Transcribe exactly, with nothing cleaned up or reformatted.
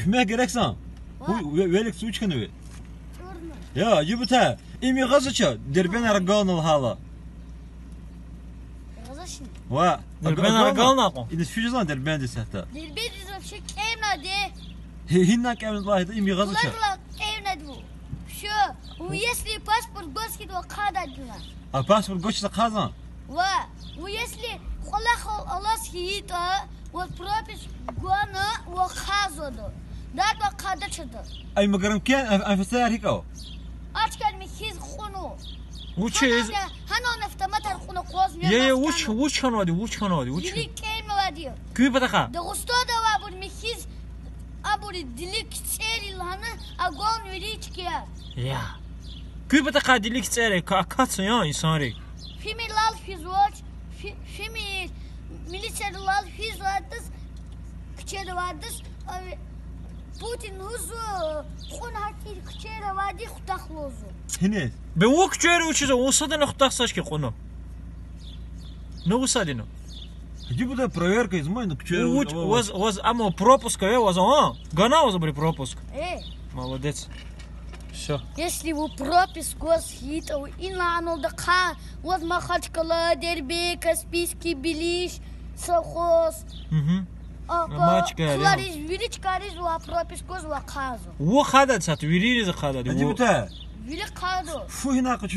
Куьмек герек сан? Ва. Ву-, ве-, великдиз вуч хьанва ви? Я, Ибута, им ягъазвач, Дербент агална лагьайла. Ягъазвачни? Ва, Дербент агална акьван? Иниз физвани Дербентдиз гьатта? Дербентдиз вообще кӀевнавайди. Гьи-, гьинай кӀевнавайди, им ягъазвач? Куларла кӀевнавайди ву. Всё. Ву, если паспорт гваз хьайитӀа, вахъ ахъайдайди я. А паспорт гвачиз ахъайзавани? Ва, ву если кӀвалахал алаз хьайитӀа, ваз прописк гвана, вахъ ахъайзавайди. ДатӀа ахъайдачтӀа. Ай, магьрам, квез о-, офицер гьикӀ ава? Ачкар михьиз кьуна. Вучиз? Гьанан, гьанан автоматар кьуна акъвазни. Е, е, вуч, вуч хьанвайди, вуч хьанвайди, вуч? Вилик кӀевнавайди. Куь патахъай? Дагъустанда авайбур михьиз, абур вилик кцӀери лагьана, агална вири чкаяр. Я. Куь патахъай вилик кцӀери ка-, акатзава я инсанри. Фимилал физвач, фи-, фими-, милицияр лал физвайдаз, куьчеда авайдаз, а, Путин лугьузва, кьуна гьакӀ куьчера авайди хутахзава лугьузва. Гьиниз? Бес вун куьчера вучиз, вун садани хутахзавач хьи кьуна. Ну, вун садани. Иди буда проверка из май, ну, куьчера вуч, вуч, ваз, ваз, амма пропуск ава ваз, а? Гана ваз абуру пропуск? Э. Молодец. Всё. Если ву пропуск гваз хьайитӀа, ву ина аналда хъа, ваз Махачкъала, Дербент, Каспийский, Белище, совхоз. Мгм. А, Махачкъала, Кулариз, вири чкайриз ваз прописк гваз вахъ ахъайзава. Ву хъайдайди сад, виририз хъайдайди, ву. Вири хъайда. Фу, гьина къачу.